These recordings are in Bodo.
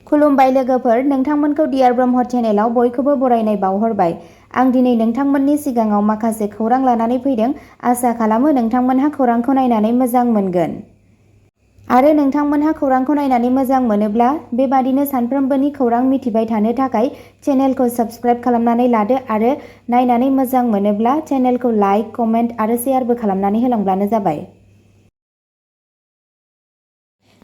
खुलुमबाय लोगोफोर, नोंथांमोनखौ डियार ब्रह्म चेनेलाव बयखौबो बरायनाय बावहरबाय। आं दिनै नोंथांमोननि सिगाङाव माखासे खौरां लानानै फैदों। आसा खालामो नोंथांमोनहा खौरांखौ नायनानै मोजां मोनगोन। आरो नोंथांमोनहा खौरांखौ नायनानै मोजां मोनोब्ला बेबादिनो सानफ्रोमबोनि खौरां मिथिबाय थानो थाखाय चेनेलखौ साबस्क्राइब खालामनानै लादो आरो नायनानै मोजां मोनोब्ला चेनेलखौ लाइक, कमेन्ट आरो शेयारबो खालामनानै होलांब्लानो जाबाय।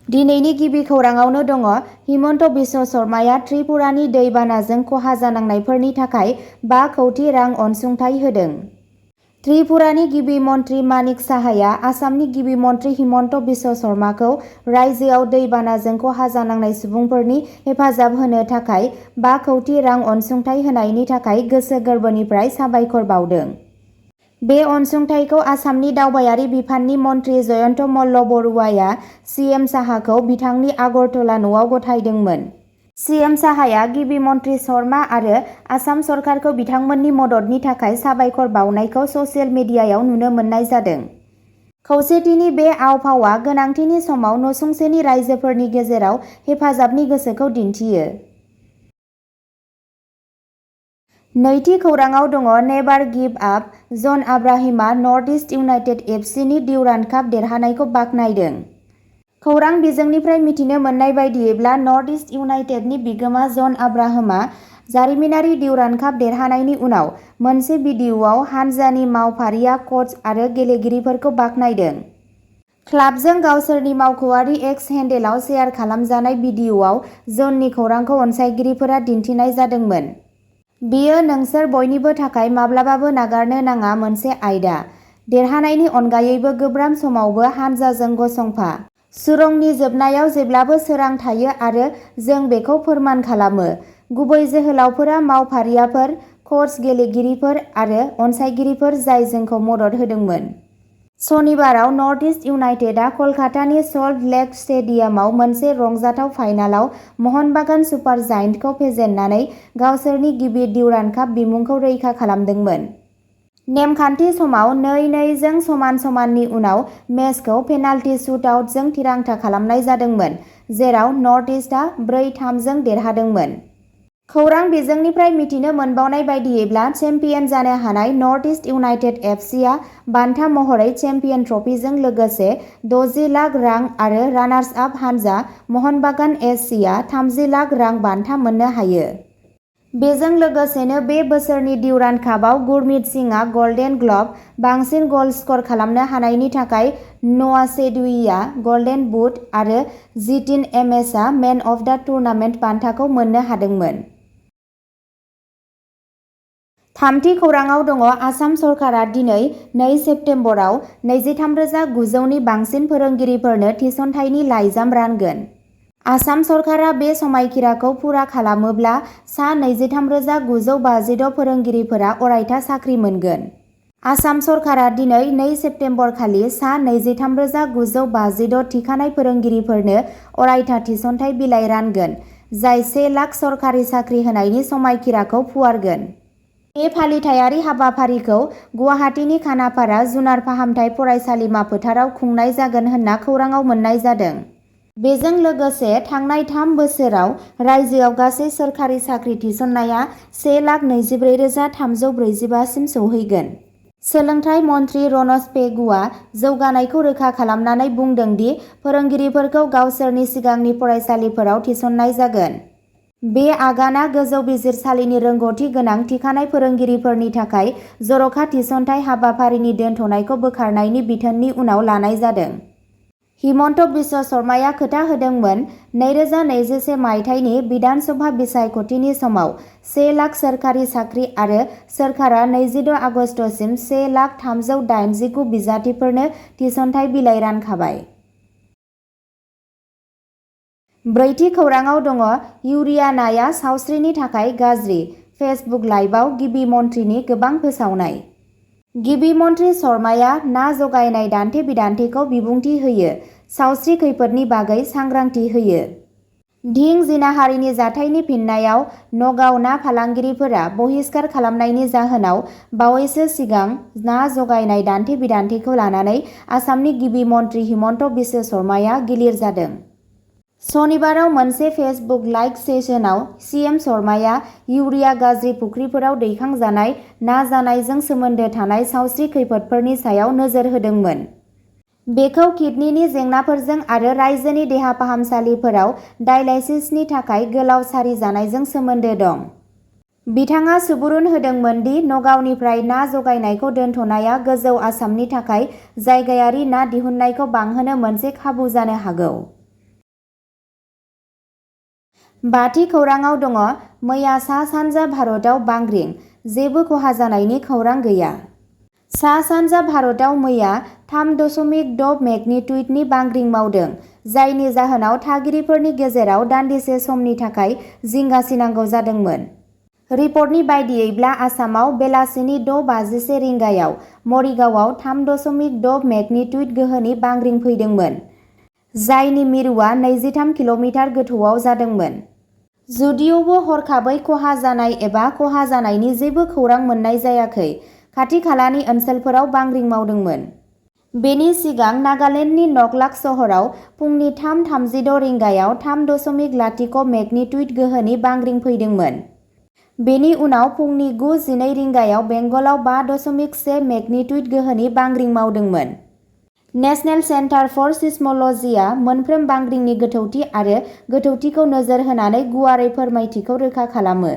दिनैनि गिबि खौराङावनो दङ हिमन्त बिश्व शर्माया त्रिपुरानि दैबानाजों खहा जानांनायफोरनि थाखाय 5 कौटि रां अनसुंथाइ होदों। त्रिपुरानि गिबि मन्त्रि मानिक साहाया आसामनि गिबि मन्त्रि हिमन्त बिश्व शर्माखौ रायजोआव दैबानाजों खहा जानांनाय सुबुंफोरनि हेफाजाब होनो थाखाय 5 कौटि रां अनसुंथाइ होनायनि थाखाय गोसो गोरबोनिफ्राय साबायखर बावदों। बे अनसुंथाइखौ आसामनि दावबायारि बिफाननि मन्त्रि जयन्त मल्ल बरुवाया सिएम साहाखौ बिथांनि आगरतला न'आव गथायदोंमोन। सिएम साहाया गिबि मन्त्रि शर्मा आरो आसाम सरकारखौ बिथांमोननि मददनि थाखाय साबायखर बावनायखौ ससियेल मिडियायाव नुनो मोननाय जादों। खौसेथिनि बे आव-फावआ गोनांथिनि समाव नसुंसेनि रायजोफोरनि गेजेराव हेफाजाबनि गोसोखौ दिन्थियो। नैथि खौराङाव दङ नेभार गिभ आप, जन आब्राहिमा नर्थ इस्ट इउनाइटेड एफसिनि डिउरान्ड काप देरहानायखौ बाख्नायदों। खौरां बिजोंनिफ्राय मिथिनो मोननाय बायदियैब्ला नर्थ इस्ट इउनाइटेडनि बिगोमा जन आब्राहामा जारिमिनारि डिउरान्ड काप देरहानायनि उनाव मोनसे भिडिअ'आव हानजानि मावफारिया कच आरो गेलेगिरिफोरखौ बाख्नायदों। क्लाबजों गावसोरनि मावख'आरि एक्स हेन्डेलआव शेयार खालामजानाय भिडिअ'आव जननि खौरांखौ अनसायगिरिफोरा दिन्थिनाय जादोंमोन। बेयो नोंसोर बयनिबो थाखाय माब्लाबाबो नागारनो नाङा मोनसे आयदा। देरहानायनि अनगायैबो गोब्राब समावबो हानजाजों गसंफा। सुरंनि जोबनायाव जेब्लाबो सोरां थायो आरो जों बेखौ फोरमान खालामो। गुबै जोहोलावफोरा मावफारियाफोर, कच, गेलेगिरिफोर आरो अनसायगिरिफोर जाय जोंखौ मदद होदोंमोन। सनिबाराव नर्थ इस्ट इउनाइटेडआ कलकातानि सल्ट लेक स्टेडियामाव मोनसे रंजाथाव फाइनालाव महनबागान सुपार जायन्टखौ फेजेननानै गावसोरनि गिबि डिउरान्ड काप बिमुंखौ रैखा खालामदोंमोन। नेमखान्थि समाव 2-2 जों समान-समाननि उनाव मेचखौ पेनाल्टि शुटआउटजों थिरांथा खालामनाय जादोंमोन, जेराव नर्थ इस्टआ 4-3 जों देरहादोंमोन। खौरां बिजोंनिफ्राय मिथिनो मोनबावनाय बायदियैब्ला चेम्पियन जानो हानाय नर्थ इस्ट इउनाइटेड एफसिआ बान्था महरै चेम्पियन ट्रफिजों लोगोसे 60 लाख रां आरो रानार्स आप हानजा महनबागान एससिआ 30 लाख रां बान्था मोननो हायो। बेजों लोगोसेनो बे बोसोरनि डिउरान्ड कापआव गुरमीत सिंहआ गल्डेन ग्लभ, बांसिन गल स्कर खालामनो हानायनि थाखाय न'आ सेडुईआ गल्डेन बुट आरो जितिन एमएसआ मेन अफ द टुर्नामेन्ट बान्थाखौ मोननो हादोंमोन। थामथि खौराङाव दङ आसाम सरकारा दिनै 2 सेप्तेम्बराव 23,900 नि बांसिन फोरोंगिरिफोरनो थिसनथाइनि लाइजाम रानगोन। आसाम सरकारा बे समायखिराखौ फुरा खालामोब्ला सा 23,956 फोरोंगिरिफोरा अरायथा साख्रि मोनगोन। आसाम सरकारा दिनै 2 सेप्तेम्बर खालि सा 23,956 थिखानाय फोरोंगिरिफोरनो अरायथा थिसनथाइ बिलाइ रानगोन, जाय 1 लाख सरकारि साख्रि होनायनि समायखिराखौ फुवारगोन। बे फालिथायारि हाबाफारिखौ गुवाहाटीनि खानापारा जुनार फाहामथाय फरायसालिमा फोथाराव खुंनाय जागोन होनना खौराङाव मोननाय जादों। बेजों लोगोसे थांनाय 3 बोसोराव रायजोआव गासै सोरखारि साख्रि थिसननाया 1,24,345 सिम सौहैगोन। सोलोंथाइ मन्त्रि रनज पेगुआ जौगानायखौ रोखा खालामनानै बुंदों दि फोरोंगिरिफोरखौ गावसोरनि सिगांनि फरायसालिफोराव थिसननाय जागोन। बे आगानआ गोजौ बिजिरसालिनि रोंग'थि गोनां थिखानाय फोरोंगिरिफोरनि थाखाय जर'खा थिसनथाइ हाबाफारिनि दोनथ'नायखौ बोखारनायनि बिथोननि उनाव लानाय जादों। हिमन्त बिश्व शर्माया खोथा होदोंमोन 2021 मायथाइनि बिधान सभा बिसायख'थिनि समाव 1 लाख सोरखारि साख्रि आरो सोरखारा 26 आगस्तसिम 1,389 बिजाथिफोरनो थिसनथाइ बिलाइ रानखाबाय। ब्रैथि खौराङाव दङ इउरियानाया सावस्रिनि थाखाय गाज्रि, फेसबुक लाइभआव गिबि मन्थ्रिनि गोबां फोसावनाय। गिबि मन्थ्रि शर्माया ना जगायनाय दान्थे-बिदान्थेखौ बिबुंथि होयो, सावस्रि खैफोदनि बागै सांग्रांथि होयो। धिं जिनाहारिनि जाथायनि फिननायाव नगाव ना फालांगिरिफोरा बहिष्कार खालामनायनि जाहोनाव बावैसो सिगां ना जगायनाय दान्थे-बिदान्थेखौ लानानै आसामनि गिबि मन्थ्रि हिमन्त बिश्व शर्माया गिलिर जादों। सनिबाराव मोनसे फेसबुक लाइभ सेसनाव सीएम शर्माया इउरिया गाज्रि फुख्रिफोराव दैखांजानाय ना जानायजों सोमोन्दो थानाय सावस्रि खैफोदफोरनि सायाव नोजोर होदोंमोन। बेखौ किडनिनि जेंनाफोरजों आरो रायजोनि देहा फाहामसालिफोराव डायलाइसिसनि थाखाय गोलाव सारि जानायजों सोमोन्दो दं। बिथाङा सुबुरुन होदोंमोन दि नगावनिफ्राय ना जगायनायखौ दोनथ'नाया गोजौ आसामनि थाखाय जायगायारि ना दिहुन्नायखौ बांहोनो मोनसे खाबु जानो हागौ। बाथि खौराङाव दङ मैया सा-सानजा भारतआव बांग्रिं, जेबो खहा जानायनि खौरां गैया। सा-सानजा भारतआव मैया 3.6 मेगनिट्युडनि बांग्रिं मावदों, जायनि जाहोनाव थागिरिफोरनि गेजेराव दान्दिसे समनि थाखाय जिंगासिनांगौ जादोंमोन। रिपर्टनि बायदियैब्ला आसामाव बेलासिनि 6:51 रिंगायाव मरिगावआव 3.6 मेगनिट्युड गोहोनि बांग्रिं फैदोंमोन, जायनि मिरुआ 23 किल'मिटार गोथौआव जादोंमोन। जुदिय'बो हरखाबै खहा जानाय एबा खहा जानायनि जेबो खौरां मोन्नाय जायाखै, खाथि-खालानि ओनसोलफोराव बांग्रिं मावदोंमोन। बेनि सिगां नागालेन्डनि नकलाक सहराव फुंनि 3:36 रिंगायाव 3.0 मेगनिट्युड गोहोनि बांग्रिं फैदोंमोन। बेनि उनाव फुंनि 9:12 रिंगायाव बेंगलाव 5.1 मेगनिट्युड गोहोनि बांग्रिं मावदोंमोन। नेशनेल सेन्टार फर सिस्म'लजिआ मोनफ्रोम बांग्रिंनि गोथौथि आरो गोथौथिखौ नोजोर होनानै गुवारै फोरमायथिखौ रोखा खालामो।